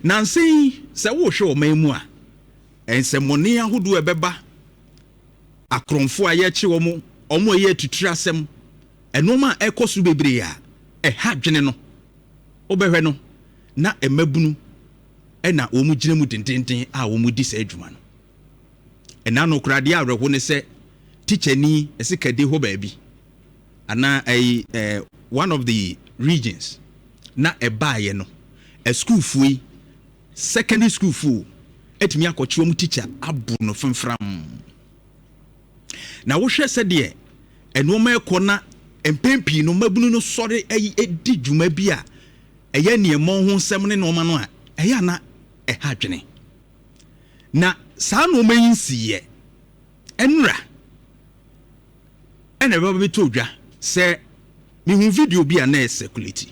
Nansa yi, sɛ wohwɛ ɔman mu a, nsɛmmɔne ahodoɔ a ɛbɛba, akorɔmfoɔ a yɛrekye wɔn, wɔn a ɛyɛ atutire asɛm, nneɛma a ɛkɔ so bebree a ɛha adwene no, wobɛhwɛ no na mmabunu na wɔgyina mu dendenden a wɔdi saa adwuma no. Ɛna no koraa deɛ awerɛho ne sɛ tikyani ɛsɛ kade hɔ baabi anaa ɛyi ɛɛ one of the regions na ɛbaeɛ no, asukuufoɔ yi, secondary school foɔ atumi akɔkye wɔn tikya abo no fomfram. Na wohwɛ sɛdeɛ nneɛma ɛkɔ na mpɛn pii no mmabunu no sɔre ayi di dwuma bi a ɛyɛ nneɛma ho nsɛm ne nneɛma no a ɛyɛ ana ɛha adwene. Na saa nneɛma yi nsiiɛ nnora ɛna ɛbɛba bɛtɔ dwa sɛ mehu video bi a na ɛcirculate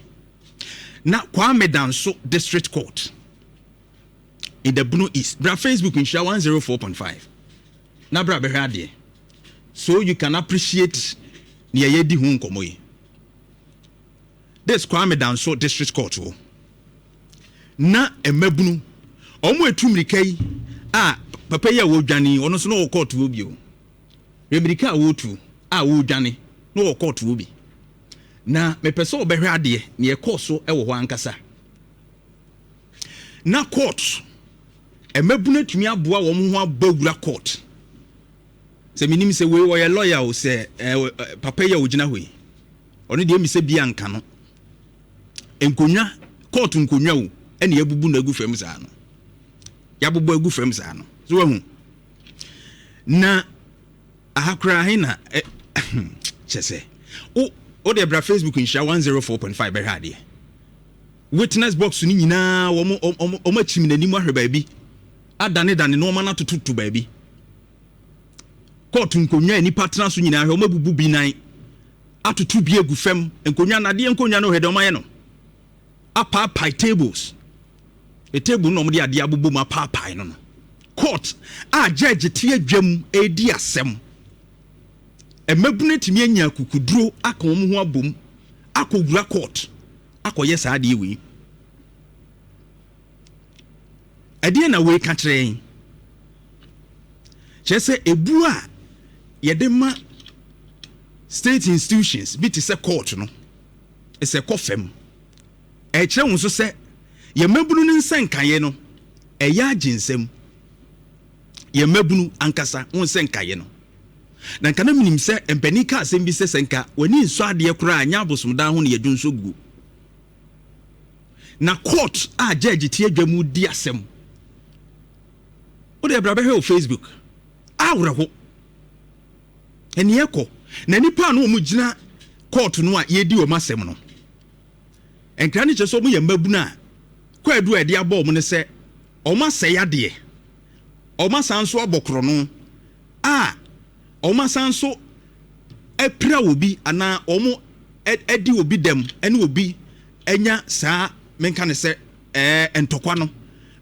na Kwame Danso District Court in the Bono East. Bra Facebook Nhyira 104.5 na bra bɛhwɛ adeɛ so you can appreciate nea yɛdi ho nkɔmmɔ yi. This Kwame Danso District Court wɔ na mmabunu wɔn etu mmirika yi a papa yi a wɔredwane yi, ɔno nso na ɔwɔ court wɔ bi o. Mmirika a wɔretu a wɔredwane na ɔwɔ court wɔ bi. Na mepɛ sɛ ɔbɛhwɛ adeɛ nea ɛkɔɔ so wɔ hɔ ankasa. Na court mmabunu atumi aboa wɔn ho abɔ wura court. Sɛ menim sɛ wei wɔyɛ lawyer o, sɛ papa yi a ɔgyina hɔ yi, ɔno deɛ mi sɛ bi anka no. Nkonnwa, court nkonnwa o, ɛna yɛabubu no agu fam saa no. Yɛabobɔ agu fam saa no. So wahu. Na aha koraa he na kyɛ sɛ wo deɛ bra Facebook Nhyira 104.5 bɛhwɛ adeɛ. Witness box no nyinaa wɔn akyim n'anim ahwɛ baabi, adanedane nneɛma no atototo baabi. Court nkonnwa a nipa tena so nyinaa, hwɛ, wɔn abubu bi nan atoto bi agu fam. Nkonnwa nadeɛ nkonnwa no, hwɛ deɛ wɔn ayɛ no, apaapae tables. E table no na wɔde adeɛ abobɔ mu apaapae no. Court a judge te adwam edi asɛm, mmabunu atumi anya akukuduro aka wɔn ho abom akɔwura court akɔyɛ saa adeɛ wei. Ɛdeɛ na wei ka kyerɛ yɛn kyerɛ sɛ ebu a yɛde ma state institutions bi te sɛ court no ɛsɛ kɔ fam. Ɛkyerɛ wɔn nso sɛ yɛn mmabunu no nsa nkaeɛ no ɛyɛ agye nsam. Yɛn mmabunu ankasa wɔn nsa nkaeɛ no na nka na minim sɛ mpanin ka asɛm bi sɛ nka w'ani nsɔ adeɛ koraa nyɛ abosomdan ho na yɛdwo nso guo. Na court a judge te adwa mu di asɛm, wode ɛbra bɛhwɛ wɔ Facebook, awerɛho ɛneɛ kɔ na nipa a na wɔn gyina court no a yɛdi wɔn asɛm no, nkira no kyerɛ sɛ wɔn yɛ mmabunu a kwaadu a yɛde abɔ wɔn no sɛ wɔn asɛe adeɛ, wɔn asan nso abɔ korɔno a wɔn asan nso apira obi anaa wɔn adi obi dɛm ɛne obi anya saa menka ne sɛ ntɔkwa no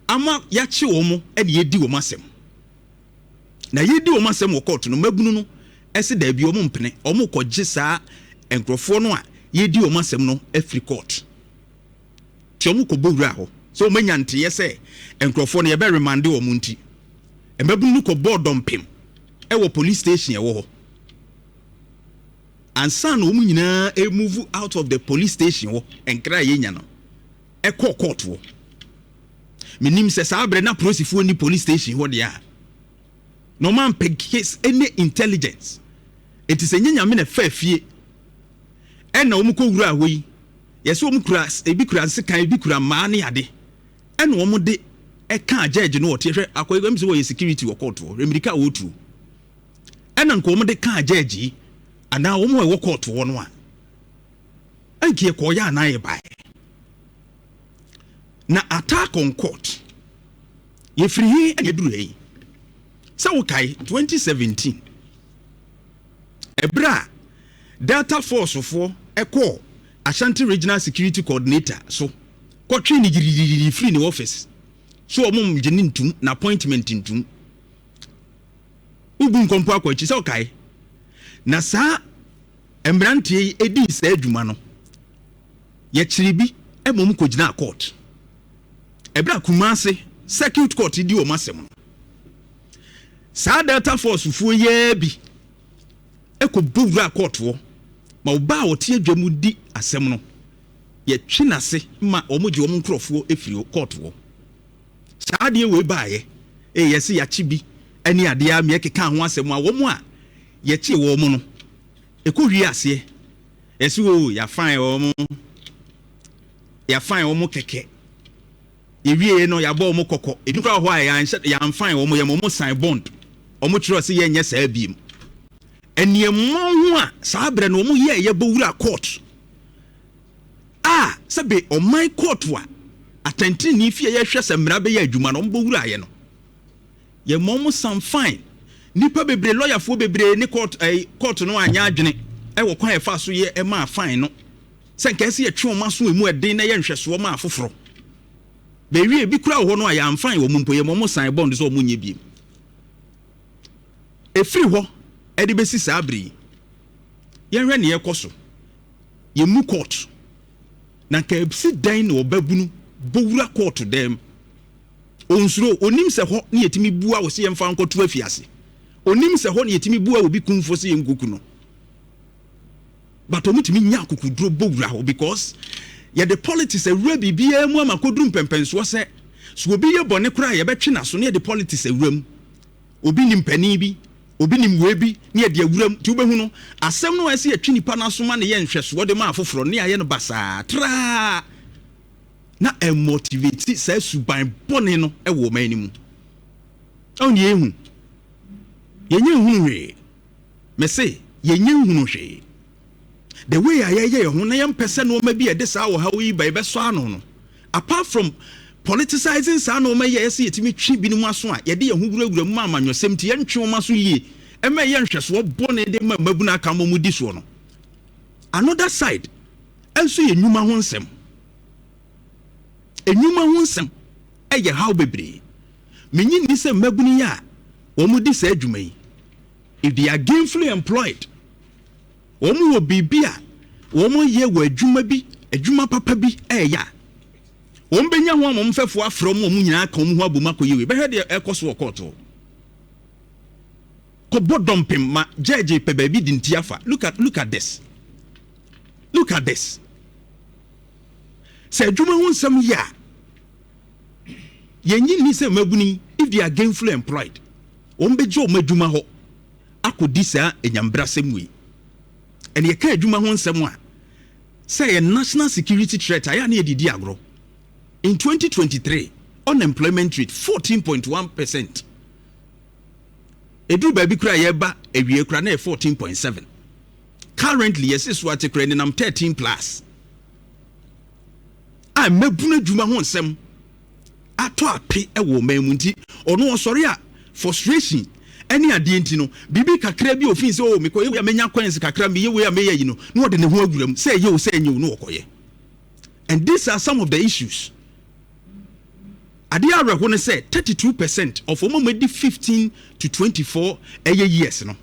ama yɛakye wɔn ɛne yɛdi wɔn asɛm. Na yɛdi wɔn asɛm wɔ court no, mmabunu no ɛsɛ daabi, wɔn mpene, wɔn kɔgye saa nkurɔfoɔ no a yɛdi wɔn asɛm no afiri court. Tí wɔn kɔ bɔ wura hɔ sɛ wɔn anya nteɛ sɛ nkurɔfoɔ no yɛbɛ remand wɔn, nti mmabunu no kɔ bɔɔ dɔmpem ɛwɔ police station ɛwɔ hɔ ansa na wɔn nyinaa move out of the police station hɔ. Nkra a yɛnya no ɛkɔ court hɔ, menim sɛ saa abirɛ na polisifoɔ ni police station hɔ deɛ a na wɔn ampɛ case ɛne intelligence. Eti sɛ nye Nyame na ɛfɛ fie ɛna wɔn kɔ wura hɔ yi, yɛsɛ wɔn kura ebi kura nsekan, ebi kura mmaa ne ade, ɛna wɔn de ɛka judge no. Wɔte hwɛ akɔ ɛm sɛ wɔyɛ security wɔ court hɔ, mmirika a wɔretu ɛna nka wɔn de ka judge yi anaa wɔn a ɛwɔ court hɔ no a ɛnka yɛ kɔɔyɛ anaa yɛ baeɛ. Na attack on court, yɛfiri he ɛna yɛduru ha yi? Sɛ wokae 2017, ɛberɛ a Delta Force foɔ ɛkɔɔ Ashanti Regional Security Coordinator so kɔtwe ne yiriyiri firi ne office so, ɔmo gye ne ntum na appointment ntum wobu nkɔmpo akɔ akyi. Sɛ wokae na saa mmeranteɛ yi ɛdii saa adwuma no, yɛkyerɛ bi mmom kɔgyina court. Ɛberɛ a Kumase Circuit Court di wɔn asɛm no, saa Delta Force foɔ yi ara bi kɔbɔ wuraa court hɔ ma ɔbaa a ɔte adwa mu di asɛm no, yɛtwe n'ase ma wɔgye wɔn nkurɔfoɔ firi court hɔ. Saa adeɛ wei baeɛ, ee yɛse yɛakye bi ne adeɛ a meɛkeka ho asɛm a wɔn a yɛkyee wɔn no, ɛkɔwie aseɛ, yɛse oo yɛafine wɔn, yɛafine wɔn kɛkɛ. Yɛwieɛ no yɛabɔ wɔn kɔkɔ. Ebi koraa wɔ hɔ a yɛanhyɛ yɛamfine wɔn, yɛma wɔn sign bond. Wɔn kyerɛ sɛ yɛnyɛ saa biem. Nneɛma ho a saa berɛ no wɔn yɛɛ yɛbɔ wura court a sɛbe ɔman court a atɛntenenee fie yɛhwɛ sɛ mmara bɛyɛ adwuma no wɔn bɔ wuraeɛ no yɛma wɔn san fine. Nnipa bebree, lɔyafoɔ bebree ne court ɛɛ court no anyɛ adwene ɛwɔ kwan a yɛfa so yɛ ɛmaa fine no. Sɛ nka ɛsɛ yɛtwe wɔn aso emu ɛden na ɛyɛ nhwɛsoɔ ma afoforɔ. Baawie ebi koraa wɔ hɔ no a yɛamfan wɔn mpo, yɛma wɔn san bond sɛ wɔn nyɛ biem. Ɛfiri hɔ ɛde bɛsi saa bere yi, yɛnhwɛ nea ɛkɔ so. Yɛmmu court. Na nka ɛsi dɛn na ɔbabunu bɔwura court dɛm? Ɔnsuro, ɔnim sɛ hɔ ne yɛtumi bua wɔ sɛ yɛmfa nkɔto afiase. Ɔnim sɛ hɔ ne yɛtumi bua obi kumfo sɛ yɛnkɔku no. But ɔmo tumi nya akokoduro bɔ wura hɔ because yɛde politics awura biribiara mu ama akɔduru mpɛmpɛnsoɔ sɛ sɛ obi yɛ bɔne koraa a yɛbɛtwe n'aso na yɛde politics awura mu. Obi nim panin bi, obi nim wei bi na yɛde awura mu. Nti wobɛhu no, asɛm no a ɛsɛ yɛtwe nipa no aso ma no yɛ nhwɛsoɔ de ma afoforɔ no na yɛayɛ no basaa traa na ɛmotivate saa suban bɔne no wɔ ɔman no mu. Ɛho deɛ yɛhu. Yɛnyɛ nhunu hwee. Mese yɛnnya nhunu hwee. The way a yɛyɛ yɛn ho na yɛmpɛ sɛ nnoɔma bi a ɛde saa ɔhaw yi ba yɛbɛsɔ ano no, apart from politicizing saa nnoɔma yi a ɛyɛ sɛ yɛtumi twe binom aso a yɛde yɛn ho wurawura mu ma amanyɔsɛm nti yɛntwe wɔn aso yie ɛma ɛyɛ nhwɛsoɔ bɔne de ma mmabunu aka ma wɔdi soɔ no, another side nso yɛ nnwuma ho nsɛm. Nnwuma ho nsɛm yɛ haw bebree. Mennye nni sɛ mmabunu yi a wɔdi saa adwuma yi, If they are gainfully employed, wɔn wɔ biribi a wɔn yɛ wɔ adwuma bi, adwuma papa bi ɛyɛ a, wɔn bɛnya ho ama wɔn mfɛfoɔ afrɛ wɔn, wɔn nyinaa aka wɔn ho abom akɔyɛ wei. Bɛhwɛ deɛ ɛkɔ so wɔ kɔɔto. Kɔbɔ dɔmpem ma judge pɛ baabi de nti afa. Look at this. Look at this. Sɛ adwuma ho nsɛm yɛ a, yɛnyi nni sɛ mmabunu yi, if they are gainfully employed, wɔn bɛgye wɔn adwuma hɔ akɔdi saa anyambrasɛm wei. Ɛna yɛka adwuma ho nsɛm a, sɛ ɛyɛ national security threat a, yɛ a na yɛde di agorɔ. In 2023, unemployment rate 14.1%. Ɛduru baabi koraa yɛba awie koraa na yɛ 14.7. Currently, yɛse so ate koraa nenam 13 plus. A mmabunu adwuma ho nsɛm atɔ ape wɔ ɔman mu nti, ɔno ɔsɔre a frustration ne adeɛ nti no, biribi kakra bi a ofii sɛ oh mekɔyɛ wei a menya coins kakra, meyɛ wei a meyɛ yi no, na ɔde ne ho awura mu, sɛ ɛyɛ o sɛ ɛnyɛ o na ɔkɔyɛ. And these are some of the issues. Adeɛ awerɛho ne sɛ 32% of wɔn a wɔadi 15 to 24 ɛyɛ years no,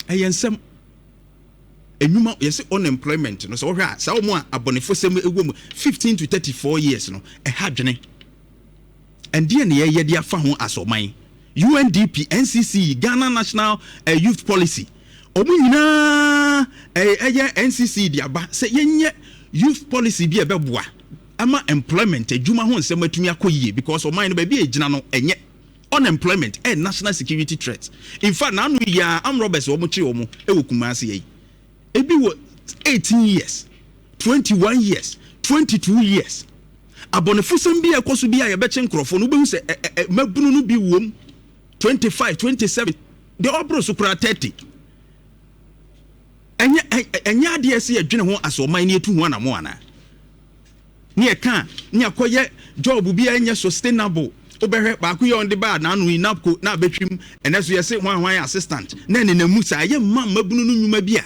ɛyɛ nsɛm. Nnwuma, yɛse unemployment no, sɛ wohwɛ a, saa wɔn a abɔnefosɛm wɔ mu 15 to 34 years no, ɛha adwene. Ɛndeɛ na yɛyɛ de afa ho as ɔman? UNDP, NCCE, Ghana National eh, Youth Policy, wɔn nyinaa ɛyɛ NCCE de aba sɛ yɛnyɛ youth policy bi a ɛbɛboa ama employment, adwuma ho nsɛm atumi akɔ yie because ɔman no baabi a ɛgyina no ɛnyɛ. Unemployment ɛyɛ national security threat. In fact, n'ano yi ara armed robbers wɔn kyere wɔn wɔ Kumasi yi. Ebi wɔ 18 years, 21 years, 22 years. Abɔnefosɛm bi a ɛkɔ so bi a yɛbɛkye nkurɔfoɔ no, wobɛhu sɛ ɛ ɛ mmabunu no bi wom 25, 27, deɛ ɔboro so koraa 30. Ɛnyɛ ɛnyɛ adeɛ ɛsɛ yɛdwene ho asɛ ɔman no yɛtu ho anamo anaa? Ne ɛka a ne akɔyɛ job bi a ɛnyɛ sustainable. Wobɛhwɛ baako yi a ɔde baa n'ano yi NABCO na abɛtwim ɛnɛ so yɛse hwan hwan assistant na ɛnenam mu saa. Yɛ mma mmabunu no nnwuma bi a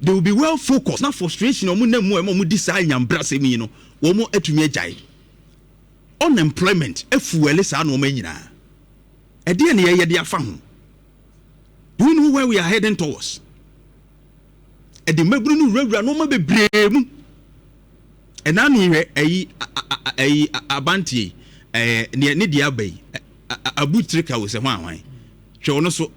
they will be well focused na frustration a wɔn nam mu a ɛma wɔn di saa nyambrasɛm yi no wɔn atumi agyae. Unemployment afuɛle saa nnoɔma yi nyinaa. Ɛdeɛn na yɛyɛ de afa ho? Do we know where we are heading towards? Ɛde mmabunu no wurawura nnoɔma bebree mu. Ɛna ano hwɛ ɛyi ɛyi abanteɛ ɛɛ neɛ ne deɛ aba yi, Abu Tirika wɔ sɛ ho ahwan, hwɛ ɔno so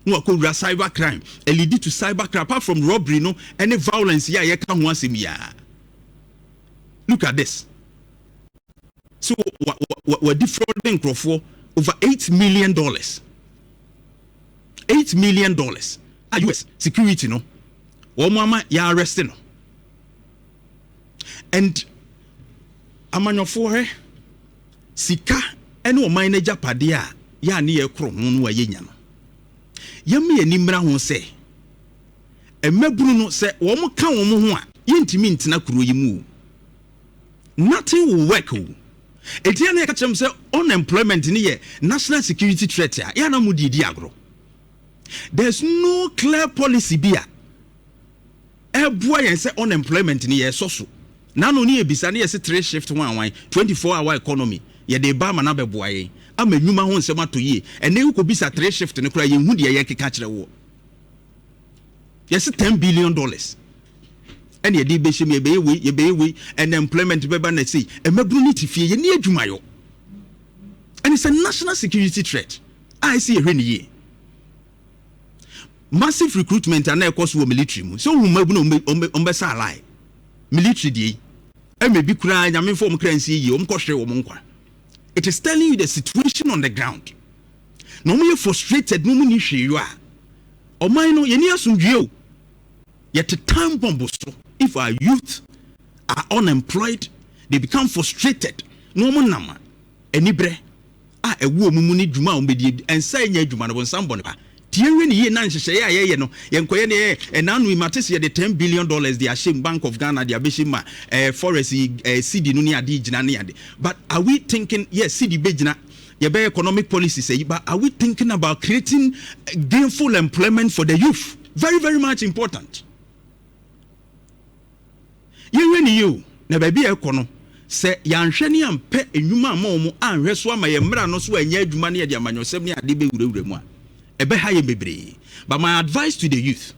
na wakɔwura cyber crime, ɛlead to cyber crime apart from robbery no ɛne violence yi a yɛka ho asɛm yi a. Look at this. So wa wa wa defraud nkurɔfoɔ over $8 million, $8 million a US security no wɔn ama yɛ arrest no. And amanyɔfoɔ, hɛ, sika ne ɔman no agyapadeɛ a yɛ a ne yɛ koro ho no a yɛnya no, yɛma yɛn ani mmra ho sɛ mmabunu no, sɛ wɔn ka wɔn ho a, yɛntumi ntena kuro yi mu o. Nothing will work o. Eti yɛn na yɛka kyerɛ mu sɛ unemployment ne yɛ national security threat a yɛn na mo di agorɔ. There is no clear policy bi a ɛboa yɛn sɛ unemployment ne yɛ ɛsɔ so. Nanu ne yɛ bisa ne yɛ sɛ three shift one one 24-hour economy yɛde ba ama n'abɛboa yɛn ama nnwuma ho nsɛm atɔ yie. Ɛnna ekɔ bisa three shift ne koraa, yɛn hu deɛ yɛkeka kyerɛ wɔ. Yɛsɛ $10 billion ɛna yɛde bɛhyɛ mu, yɛbɛyɛ wei, yɛbɛyɛ wei, ɛna employment bɛba. Na sei mmabunu ne te fie, yɛni adwumayɔ, ɛne sɛ national security threat a ɛsɛ yɛhwɛ ne yie. Massive recruitment a na ɛkɔ so wɔ military mu sɛ ohun mmabunu ɔmbɛsa alae military deɛ yi, ɛmɛ bi koraa nyamefo ɔmo kra nsie yie, ɔmo kɔhwere wɔn nkwa. It is telling you the situation on the ground na ɔmo yɛ frustrated na ɔmo ni hwee yɔ a ɔman no yɛni asomdwie o. Yɛte time bomb so. If our youth are unemployed, they become frustrated na wɔn nam a anibrɛ a ɛwɔ wɔn mu ne dwuma a wɔn bɛdi nsa nyɛ adwuma no, wɔn nsa mbɔ ne pa tie. Hwɛ ne yie na nhyehyɛeɛ a yɛyɛ no, yɛnkɔyɛ ne yɛ ɛna ano imate sɛ yɛde $10 billion de ahyɛ mu, Bank of Ghana de abɛhyɛ mu a forex cedi no ne ade gyina ne ade. But are we thinking, yes, cedi bɛgyina, yɛbɛyɛ economic policies ayi, but are we thinking about creating gainful employment for the youth? Very, very much important. Yɛnhwɛ ne yie o, na baabi a ɛkɔ no, sɛ yɛanhwɛ ne yɛampɛ nnwuma ama wɔn, anhwɛ so ama yɛn mmara no so anyɛ adwuma ne yɛde amanyɔsɛm ne ade bɛwurawura mu a, ɛbɛha yɛn bebree. But my advice to the youth,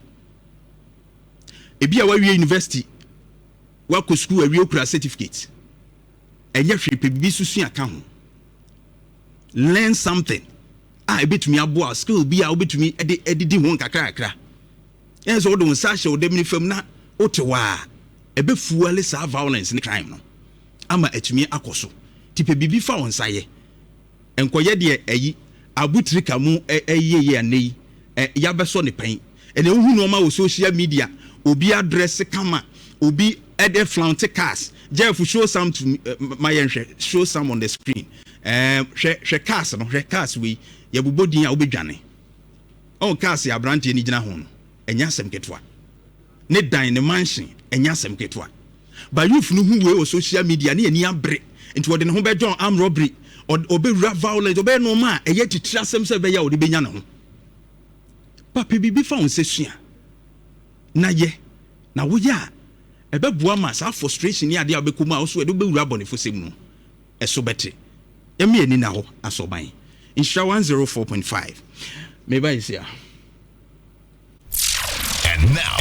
ebi a wawie university, wakɔ school awie, okura certificate, ɛnyɛ hwee, pɛ bibi susu aka ho, learn something a ebetumi aboa, skill bi a wobɛtumi ɛde ɛdidi ho nkakrakra. Ɛyɛ sɛ wode wo nsa ahyɛ wo dɛm fam na wote hɔ a, ɛbɛfuel saa violence ne crime no ama atumi akɔ so. Ti pɛ biribi fa wo nsa yɛ, nkɔyɛ deɛ ɛyi abutirika mu ɛyɛ yɛ anɛ yi ɛ yabɛsɔ ne pɛn. Ɛna ehu nneɛma wɔ social media, obi address kama, obi ɛde flaunt cars. Jeff, show some to me, ma yɛn hwɛ, show some on the screen. Hwɛ, hwɛ cars no, hwɛ cars wei, yɛbobɔ din a wobɛdwane. Ɔn cars yɛ aberanteɛ no gyina ho no, ɛnyɛ asɛm ketewa. Ne dan, ne mansion, ɛnyɛ asɛm ketewa. But youth no hu wei wɔ social media ne yɛni abere, nti wɔde ne ho bɛjoin arm robbery, ɔbɛwura violence, ɔbɛyɛ nneɛma a ɛyɛ titiri asɛm sɛ ɛbɛyɛ a ɔde bɛnya ne ho. Papa, biribi fa wo nsa sua na yɛ, na woyɛ a, ɛbɛboa ma saa frustration ne adeɛ a wobɛkɔ mu a wo so ɛde wobɛwura abɔnefo sɛm no ɛso bɛte. Yɛma yɛni na hɔ asɔban Nhyira 104.5 meba yɛsi a. And now,